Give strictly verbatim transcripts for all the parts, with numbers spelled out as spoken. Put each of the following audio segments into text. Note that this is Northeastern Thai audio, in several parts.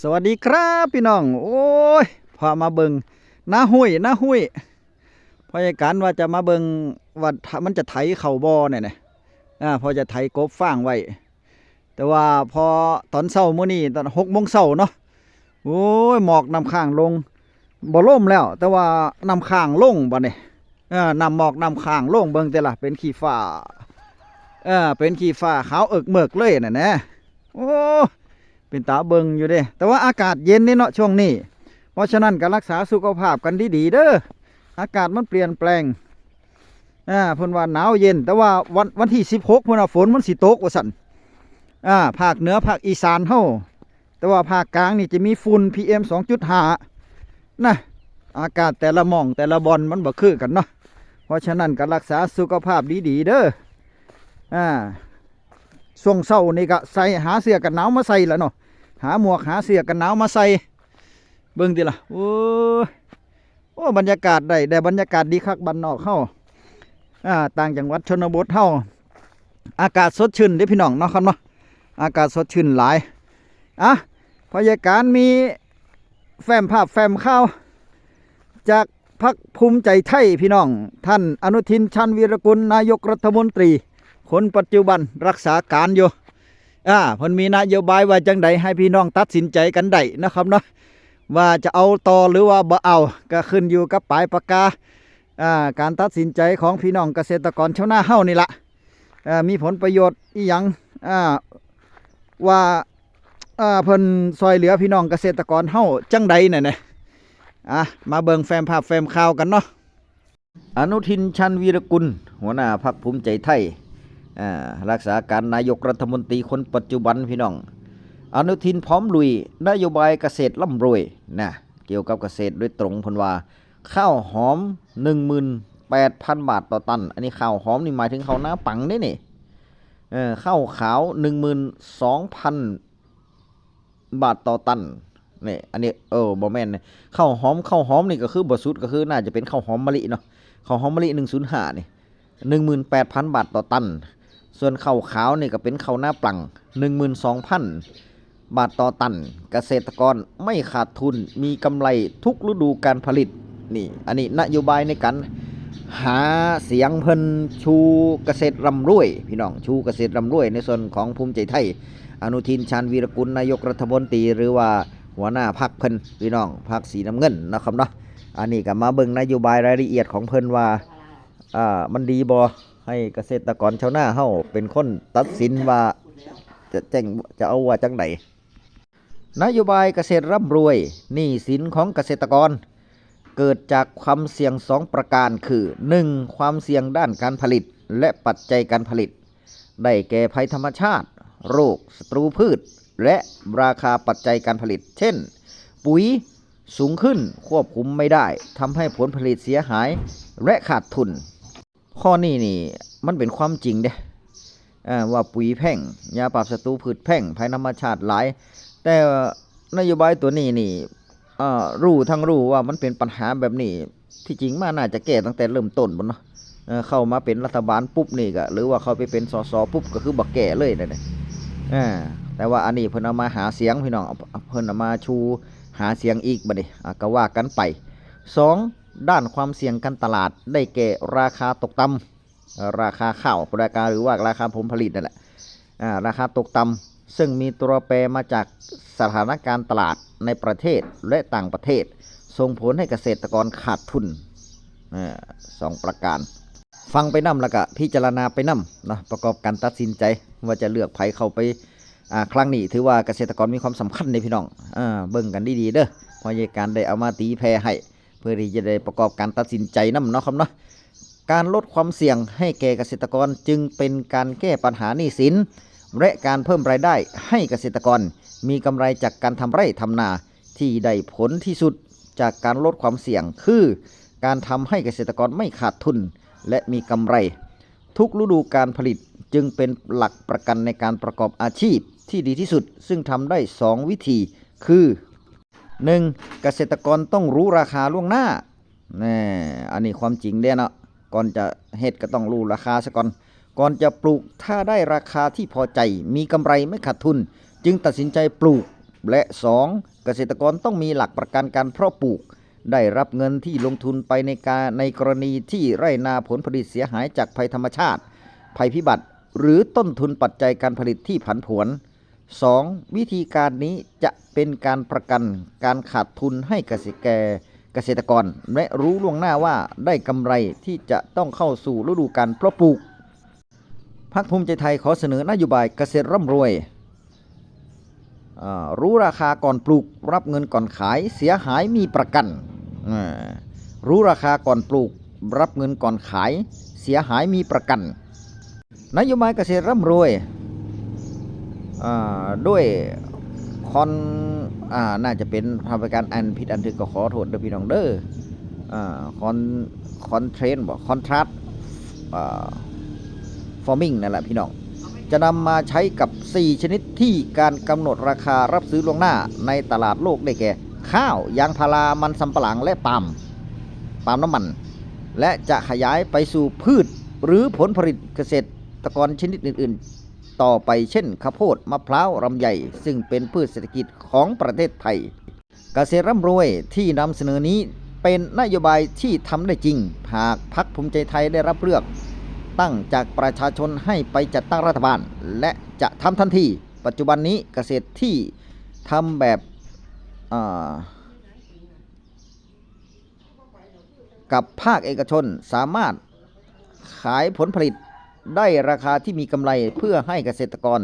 สวัสดีครับพี่น้อง โอ้ย พามาเบิ่งนาห้วย นาห้วย พ่อใหญ่การว่าจะมาเบิ่งว่ามันจะไถเข้าบ่เนี่ยนะ อ่า พอจะไถกบฟางไว้ แต่ว่าพอตอนเช้ามื้อนี้ตอนหกโมงเช้าเนาะ โอ้ย หมอกน้ำค้างลง บ่ลมแล้ว แต่ว่าน้ำค้างลงบัดนี้ เออ น้ำหมอกน้ำค้างลง เบิ่งแต่ละ เป็นขี้ฟ้า เออ เป็นขี้ฟ้าขาวเอิกเมิกเลยน่ะนะ โอ้ เป็นตาเบิ่งอยู่เด้ แต่ว่าอากาศเย็นนี่เนาะช่วงนี้ เพราะฉะนั้นก็รักษาสุขภาพกันดีๆเด้อ อากาศมันเปลี่ยนแปลง อ่า เพิ่นว่าหนาวเย็น แต่ว่าวัน วันที่สิบหกพุ้นน่ะ ฝนมันสิตกว่าซั่น อ่า ภาคเหนือ ภาคอีสานเฮา แต่ว่าภาคกลางนี่จะมีฝุ่น พีเอ็ม สองจุดห้า นะ อากาศแต่ละหม่องแต่ละบ่อนมันบ่คือกันเนาะ เพราะฉะนั้นก็รักษาสุขภาพดีๆเด้อ อ่า ช่วงเช้านี่ก็ใส่ หาเสื้อกันหนาวมาใส่แล้วเนาะ หาหมวก หาเสื้อกันหนาวมาใส่ เบิ่งติล่ะ โอ้ย โอ้ บรรยากาศได้ ได้บรรยากาศดีคักบ้านนอกเฮา อ่า ต่างจังหวัดชนบทเฮา อากาศสดชื่นเด้พี่น้องเนาะครับเนาะ อากาศสดชื่นหลาย อ่ะ พ่อใหญ่การมีแฟ้มภาพแฟ้มข่าว จากพรรคภูมิใจไทยพี่น้อง ท่านอนุทิน ชาญวีรกูล นายกรัฐมนตรี คนปัจจุบันรักษาการอยู่ อ่า เพิ่นมีนโยบายว่าจังใด ให้พี่น้องตัดสินใจกันได้นะครับเนาะ ว่าจะเอาต่อหรือว่าบ่เอา ก็ขึ้นอยู่กับปลายปากกา อ่า การตัดสินใจของพี่น้องเกษตรกรชาวนาเฮานี่ละ อ่า มีผลประโยชน์อีหยัง อ่า ว่า อ่า เพิ่นช่วยเหลือพี่น้องเกษตรกรเฮาจังใดน่ะนะ อ่ะ มาเบิ่งแฟ้มภาพแฟ้มข่าวกันเนาะ อนุทิน ชาญวีรกูล หัวหน้าพรรคภูมิใจไทย อ่า รักษาการนายกรัฐมนตรีคนปัจจุบันพี่น้อง อนุทินพร้อมลุย นโยบายเกษตรร่ำรวย นะ เกี่ยวกับเกษตรโดยตรง เพิ่นว่า ข้าวหอม หนึ่งหมื่นแปดพันบาทต่อตัน อันนี้ข้าวหอมนี่หมายถึงข้าวนาปังเด้นี่ เออ ข้าวขาว หนึ่งหมื่นสองพันบาทต่อตัน นี่ อันนี้ เออ บ่แม่น ข้าวหอม ข้าวหอมนี่ก็คือบ่สุด ก็คือน่าจะเป็นข้าวหอมมะลิเนาะ ข้าวหอมมะลิ หนึ่งศูนย์ห้า นี่ หนึ่งหมื่นแปดพันบาทต่อตัน ส่วนข้าวขาวนี่ก็เป็นข้าวนาปัง หนึ่งหมื่นสองพันบาทต่อตัน เกษตรกรไม่ขาดทุน มีกำไรทุกฤดูการผลิต นี่ อันนี้นโยบายในการหาเสียงเพิ่น ชูเกษตรร่ำรวย พี่น้อง ชูเกษตรร่ำรวย ในส่วนของภูมิใจไทย อนุทิน ชาญวีรกูล นายกรัฐมนตรี หรือว่าหัวหน้าพรรคเพิ่น พี่น้อง พรรคสีน้ำเงินนะครับเนาะ อันนี้ก็มาเบิ่งนโยบายรายละเอียดของเพิ่นว่า อ่า มันดีบ่ ให้เกษตรกรชาวนาเฮาเป็นคนตัดสินว่าจะแจ้ง จะเอาว่าจังใด นโยบายเกษตรร่ำรวย หนี้สินของเกษตรกร เกิดจากความเสี่ยงสองประการคือ หนึ่ง ความเสี่ยงด้านการผลิต และปัจจัยการผลิต ได้แก่ภัยธรรมชาติ โรคศัตรูพืช และราคาปัจจัยการผลิต เช่น ปุ๋ยสูงขึ้นควบคุมไม่ได้ ทำให้ผลผลิตเสียหาย และขาดทุน ข้อนี้นี่มันเป็นความจริงเด้ อ่า ว่าปุ๋ยแพง ยาปราบศัตรูพืชแพง ภัยธรรมชาติหลาย แต่นโยบายตัวนี้นี่ อ่า รู้ทั้งรู้ว่ามันเป็นปัญหาแบบนี้ ที่จริงมาน่าจะแก้ตั้งแต่เริ่มต้นพุ้นเนาะ เอ่อ เข้ามาเป็นรัฐบาลปุ๊บนี่ก็ หรือว่าเข้าไปเป็น สส ปุ๊บก็คือบ่แก้เลยนั่นแหละ อ่า แต่ว่าอันนี้เพิ่นเอามาหาเสียงพี่น้อง เอา เพิ่นเอามาชูหาเสียงอีกบัดนี้ อ่ะ ก็ว่ากันไป สอง ด้านความเสี่ยงการตลาด ได้แก่ราคาตกต่ำ เอ่อ ราคาข้าว ราคา หรือว่าราคาผลผลิตนั่นแหละ อ่า ราคาตกต่ำ ซึ่งมีตัวแปรมาจากสถานการณ์ตลาดในประเทศและต่างประเทศ ส่งผลให้เกษตรกรขาดทุน อ่า สองประการ ฟังไปนำแล้วก็พิจารณาไปนำเนาะ ประกอบการตัดสินใจว่าจะเลือกไผเข้าไป อ่า ครั้งนี้ถือว่าเกษตรกรมีความสำคัญเด้พี่น้อง อ่า เบิ่งกันดีๆเด้อ เพราะยายการได้เอามาตีแผ่ให้ เพื่อที่จะได้ประกอบการตัดสินใจนำเนาะครับเนาะ การลดความเสี่ยงให้แก่เกษตรกรจึงเป็นการแก้ปัญหาหนี้สิน และการเพิ่มรายได้ให้เกษตรกร มีกำไรจากการทำไร่ทำนา ที่ได้ผลที่สุดจากการลดความเสี่ยง คือการทำให้เกษตรกรไม่ขาดทุน และมีกำไร ทุกฤดูการผลิต จึงเป็นหลักประกันในการประกอบอาชีพที่ดีที่สุด ซึ่งทำได้สองวิธี คือ หนึ่ง เกษตรกรต้องรู้ราคาล่วงหน้า แน่ อันนี้ความจริงเด้เนาะ ก่อนจะเฮ็ดก็ต้องรู้ราคาซะก่อน ก่อนจะปลูก ถ้าได้ราคาที่พอใจ มีกำไรไม่ขาดทุน จึงตัดสินใจปลูก และสอง เกษตรกรต้องมีหลักประกันการเพาะปลูก ได้รับเงินที่ลงทุนไปในการในกรณีที่ไร่นาผลผลิตเสียหายจากภัยธรรมชาติ ภัยพิบัติ หรือต้นทุนปัจจัยการผลิตที่ผันผวน สอง วิธีการนี้จะเป็นการประกันการขาดทุนให้เกษตรแก่เกษตรกร และรู้ล่วงหน้าว่าได้กำไรที่จะต้องเข้าสู่ฤดูการเพาะปลูก พรรคภูมิใจไทยขอเสนอนโยบายเกษตรร่ำรวย อ่า รู้ราคาก่อนปลูก รับเงินก่อนขาย เสียหายมีประกัน อ่า รู้ราคาก่อนปลูก รับเงินก่อนขาย เสียหายมีประกัน นโยบายเกษตรร่ำรวย อ่า ด้วยคอน อ่า น่าจะเป็น ทำรายการอันผิดอันถือก็ขอโทษเด้อพี่น้องเด้อ อ่า คอน คอนเทรนบอก คอนทรัส อ่า ฟาร์มิงนั่นแหละพี่น้อง จะนำมาใช้กับสี่ชนิดที่การกำหนดราคารับซื้อล่วงหน้าในตลาดโลกได้แก่ ข้าว ยางพารา มันสำปะหลัง และปาล์ม ปาล์มน้ำมัน และจะขยายไปสู่พืชหรือผลผลิตเกษตรกรชนิดอื่นๆ ต่อไปเช่น ข้าวโพด มะพร้าว ลำไย ซึ่งเป็นพืชเศรษฐกิจของประเทศไทย เกษตรร่ำรวยที่นำเสนอนี้เป็นนโยบายที่ทำได้จริง หากพรรคภูมิใจไทยได้รับเลือกตั้งจากประชาชนให้ไปจัดตั้งรัฐบาล และจะทำทันที ปัจจุบันนี้เกษตรที่ทำแบบ อ่า กับภาคเอกชนสามารถขายผลผลิตได้ราคาที่มีกำไร เพื่อให้เกษตรกร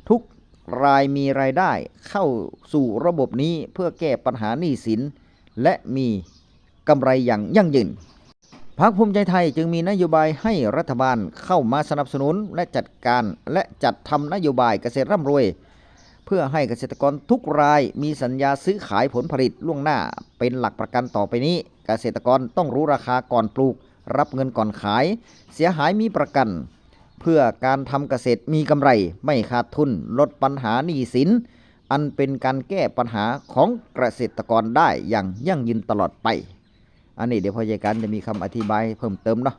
ทุกรายมีรายได้เข้าสู่ระบบนี้ เพื่อแก้ปัญหาหนี้สิน และมีกำไรอย่างยั่งยืน พรรคภูมิใจไทยจึงมีนโยบายให้รัฐบาลเข้ามาสนับสนุนและจัดการ และจัดทำนโยบายเกษตรร่ำรวย เพื่อให้เกษตรกรทุกรายมีสัญญาซื้อขายผลผลิตล่วงหน้าเป็นหลักประกันต่อไปนี้ เกษตรกรต้องรู้ราคาก่อนปลูก รับเงินก่อนขาย เสียหายมีประกัน เพื่อการทำเกษตรมีกำไร ไม่ขาดทุน ลดปัญหาหนี้สิน อันเป็นการแก้ปัญหาของเกษตรกรได้อย่างยั่งยืนตลอดไป อันนี้เดี๋ยวพ่อใหญ่การจะมีคำอธิบายเพิ่มเติมเนาะ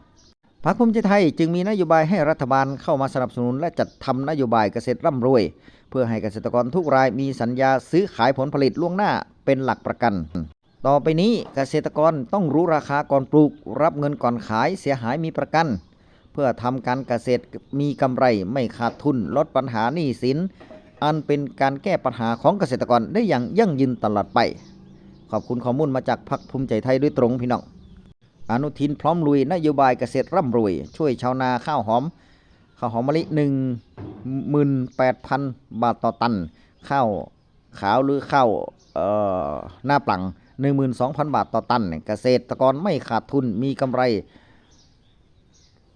พรรคภูมิใจไทยจึงมีนโยบายให้รัฐบาลเข้ามาสนับสนุนและจัดทำนโยบายเกษตรร่ำรวย เพื่อให้เกษตรกรทุกรายมีสัญญาซื้อขายผลผลิตล่วงหน้าเป็นหลักประกัน ต่อไปนี้เกษตรกรต้องรู้ราคาก่อนปลูก รับเงินก่อนขาย เสียหายมีประกัน เพื่อทำการเกษตรมีกำไรไม่ขาดทุน ลดปัญหาหนี้สิน อันเป็นการแก้ปัญหาของเกษตรกรได้อย่างยั่งยืนตลอดไป ขอบคุณข้อมูลมาจากพรรคภูมิใจไทยโดยตรงพี่น้อง อนุทินพร้อมลุยนโยบายเกษตรร่ำรวย ช่วยชาวนาข้าวหอม ข้าวหอมมะลิ หนึ่งหมื่นแปดพัน บาทต่อตัน ข้าวขาวหรือข้าว เอ่อ นาปลัง หนึ่งหมื่นสองพัน บาทต่อตัน เกษตรกรไม่ขาดทุน มีกำไร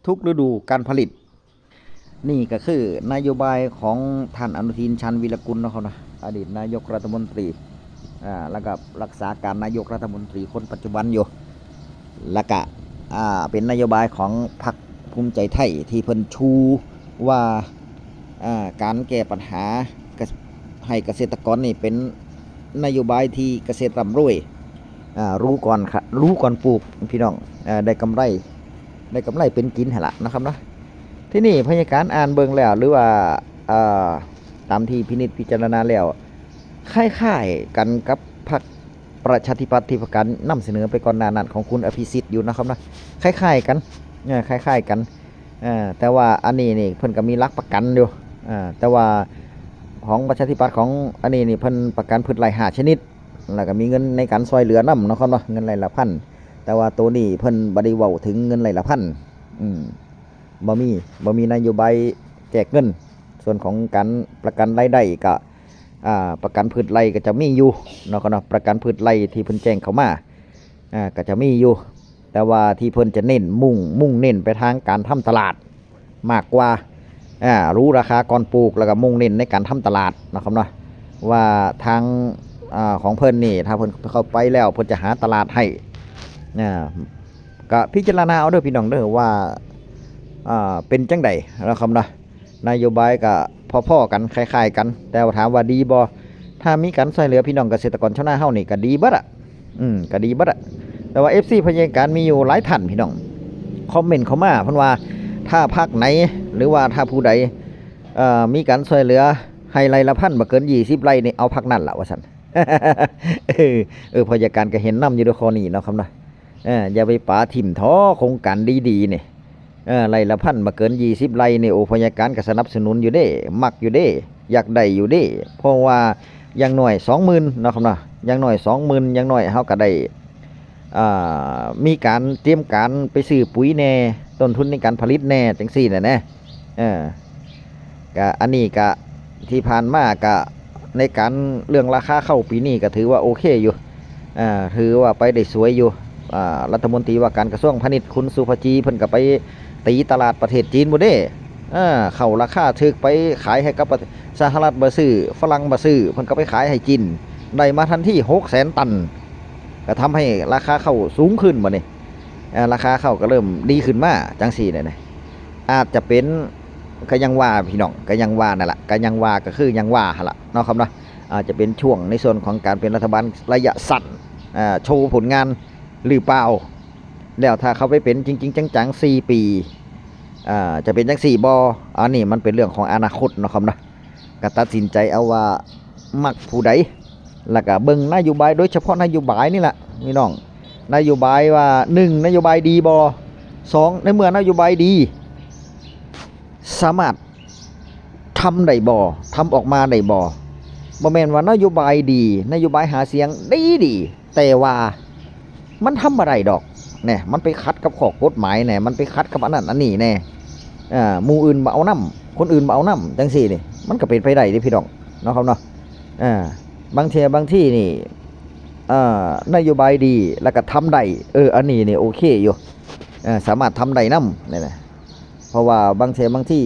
ทุกฤดูการผลิต นี่ก็คือนโยบายของท่านอนุทิน ชาญวีรกูลเนาะครับนะ อดีตนายกรัฐมนตรี อ่า แล้วก็รักษาการนายกรัฐมนตรีคนปัจจุบันอยู่ แล้วก็ อ่า เป็นนโยบายของพรรคภูมิใจไทยที่เพิ่นชูว่า อ่า การแก้ปัญหาเกษ-, ให้เกษตรกรนี่เป็นนโยบายที่เกษตรร่ำรวย อ่า รู้ก่อนค่ะ รู้ก่อนปลูกพี่น้อง อ่า ได้กำไร ได้กำไรเป็นกินหั่นละนะครับเนาะ ที่นี่พ่อใหญ่การอ่านเบิ่งแล้ว หรือว่า อ่า ตามที่พินิจพิจารณาแล้ว คล้ายๆกันกับพรรคประชาธิปัตย์ที่ประกาศนำเสนอไปก่อนหน้านั้นของคุณอภิสิทธิ์อยู่นะครับนะ คล้ายๆกัน เออ คล้ายๆกัน เออ แต่ว่าอันนี้นี่เพิ่นก็มีหลักประกันอยู่ เออ แต่ว่าของประชาธิปัตย์ของอันนี้นี่เพิ่นประกันพืชไร่ห้าชนิด แล้วก็มีเงินในการช่วยเหลือนำเนาะครับเนาะ เงินไร่ละพัน แต่ว่าตัวนี้เพิ่นบ่ได้เว้าถึงเงินไร่ละพัน อืม บ่มี บ่มีนโยบายแจกเงิน ส่วนของการประกันรายได้ก็ อ่า ประกันพืชไร่ก็จะมีอยู่เนาะครับเนาะ ประกันพืชไร่ที่เพิ่นแจ้งเข้ามา อ่า ก็จะมีอยู่ แต่ว่าที่เพิ่นจะเน้นมุ่ง มุ่งเน้นไปทางการทำตลาดมากกว่า อ่า รู้ราคาก่อนปลูก แล้วก็มุ่งเน้นในการทำตลาดเนาะครับเนาะ ว่าทาง อ่า ของเพิ่นนี่ ถ้าเพิ่นเข้าไปแล้ว เพิ่นจะหาตลาดให้ อ่า ก็พิจารณาเอาเด้อพี่น้องเด้อว่า อ่า เป็นจั่งใดเนาะครับเนาะ นโยบายก็พ้อๆกัน คล้ายๆกัน แต่ว่าถามว่าดีบ่ ถ้ามีการช่วยเหลือพี่น้องเกษตรกรชาวนาเฮานี่ก็ดีเบิดอะ อืม ก็ดีเบิดอะ แต่ว่า เอฟซี พ่อใหญ่การมีอยู่หลายท่านพี่น้อง คอมเมนต์เข้ามาเพิ่นว่า ถ้าพรรคไหน หรือว่าถ้าผู้ใด เอ่อ มีการช่วยเหลือ ให้ไร่ละพัน บ่เกินยี่สิบไร่นี่ เอาพักนั่นล่ะว่าซั่น เออ เออ พยาการก็เห็นนำอยู่เด้อข้อนี้เนาะครับเนาะ เออ อย่าไปป๋าถิ่มท้อโครงการดีๆนี่ เออ ไร่ละพัน บ่เกินยี่สิบไร่นี่ โอ้ พยาการก็สนับสนุนอยู่เด้ มักอยู่เด้ อยากได้อยู่เด้ เพราะว่าอย่างน้อยสองหมื่นเนาะครับเนาะ อย่างน้อยสองหมื่น อย่างน้อยเฮาก็ได้ อ่า มีการเตรียมการไปซื้อปุ๋ยแหน่ ต้นทุนในการผลิตแหน่ จั่งซี้น่ะนะ เออ ก็อันนี้ก็ที่ผ่านมาก็ในการเรื่องราคาข้าวปีนี้ก็ถือว่าโอเคอยู่ อ่า ถือว่าไปได้สวยอยู่ อ่า รัฐมนตรีว่าการกระทรวงพาณิชย์คุณสุภจีเพิ่นก็ไปตีตลาดประเทศจีนพุ้นเด้ อ่า ข้าวราคาถูกไปขายให้กับประ สหรัฐบ่ซื้อ ฝรั่งบ่ซื้อ เพิ่นก็ไปขายให้จีน ได้มาทันทีหกแสนตัน ก็ทำให้ราคาข้าวสูงขึ้นบัดนี้ อ่า ราคาข้าวก็เริ่มดีขึ้นมาจั่งซี้แหละนะ อาจจะเป็น ก็ยังว่าพี่น้อง ก็ยังว่านั่นล่ะ ก็ยังว่าก็คือยังว่าหั่นล่ะเนาะครับเนาะ อาจจะเป็นช่วงในส่วนของการเป็นรัฐบาลระยะสั้น อ่า โชว์ผลงานหรือเปล่า แล้วถ้าเขาไปเป็นจริงๆจังๆสี่ปี อ่า จะเป็นจั่งซี้บ่ อันนี้มันเป็นเรื่องของอนาคตเนาะครับเนาะ ก็ตัดสินใจเอาว่ามักผู้ใด แล้วก็เบิ่งนโยบาย โดยเฉพาะนโยบายนี่ล่ะพี่น้อง นโยบายว่า หนึ่ง นโยบายดีบ่ สอง ในเมื่อนโยบายดี สามารถทำได้บ่ ทำออกมาได้บ่ บ่แม่นว่านโยบายดี นโยบายหาเสียงดีๆ แต่ว่ามันทำบ่ได้ดอก แหน่ มันไปขัดกับข้อกฎหมายแหน่ มันไปขัดกับอันนั้นอันนี้แหน่ อ่า หมู่อื่นบ่เอานำ คนอื่นบ่เอานำ จั่งซี้นี่ มันก็เป็นไปได้เด้พี่น้อง เนาะครับเนาะ อ่า บางเทื่อบางทีนี่ อ่า นโยบายดี แล้วก็ทำได้ เออ อันนี้นี่โอเคอยู่ เออ สามารถทำได้นำ นี่นะ เพราะว่าบางเทื่อบางที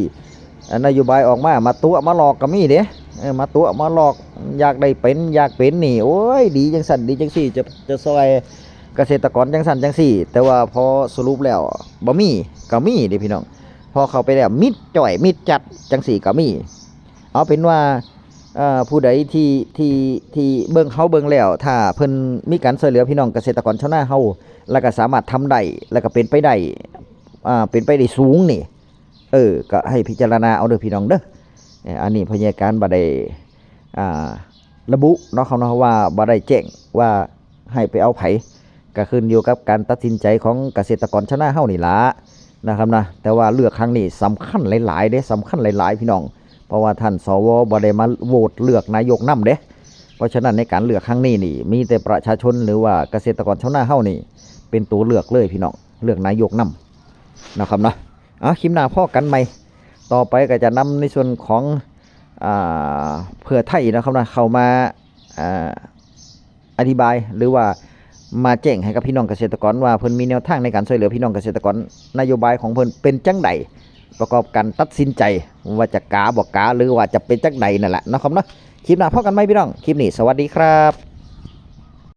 อ่า นโยบายออกมา มาตั๋วมาหลอกก็มีเด้ เออ มาตั๋วมาหลอก อยากได้เป็น อยากเป็นนี่ โอ้ย ดีจั่งซั้น ดีจั่งซี้ จะ จะซ่อยเกษตรกรจั่งซั้นจั่งซี้ แต่ว่าพอสรุปแล้ว บ่มี ก็มีเด้พี่น้อง พอเข้าไปแล้ว มิดจ้อย มิดจัด จั่งซี้ก็มี เอาเป็นว่า เอ่อ ผู้ใดที่ ที่ ที่เบิ่ง เฮาเบิ่งแล้ว ถ้าเพิ่นมีการซ่อยเหลือพี่น้องเกษตรกรชาวนาเฮา แล้วก็สามารถทำได้ แล้วก็เป็นไปได้ อ่า เป็นไปได้สูงนี่ เออ ก็ให้พิจารณาเอาเด้อพี่น้องเด้อ เอ่อ อันนี้พยาการบ่ได้ อ่า ระบุเนาะครับเนาะ ว่าบ่ได้แจ้งว่าให้ไปเอาไผ ก็ขึ้นอยู่กับการตัดสินใจของเกษตรกรชาวนาเฮานี่ล่ะนะครับนะ แต่ว่าเลือกครั้งนี้สำคัญหลายๆเด้ สำคัญหลายๆพี่น้อง เพราะว่าท่าน สว บ่ได้มาโหวตเลือกนายกนำเด้ เพราะฉะนั้นในการเลือกครั้งนี้นี่ มีแต่ประชาชนหรือว่าเกษตรกรชาวนาเฮานี่ เป็นตัวเลือกเลยพี่น้อง เลือกนายกนำนะครับเนาะ เอา คลิปหน้าพ้อกันใหม่ ต่อไปก็จะนำในส่วนของ อ่า เพื่อไทยนะครับนะ เข้ามา อ่า อธิบาย หรือว่ามาแจ้งให้กับพี่น้องเกษตรกรว่าเพิ่นมีแนวทางในการซ่อยเหลือพี่น้องเกษตรกร นโยบายของเพิ่นเป็นจั่งใด ประกอบการตัดสินใจว่าจะกาบ่กา หรือว่าจะเป็นจั่งใดนั่นแหละเนาะครับเนาะ คลิปหน้าพ้อกันใหม่พี่น้อง คลิปนี้สวัสดีครับ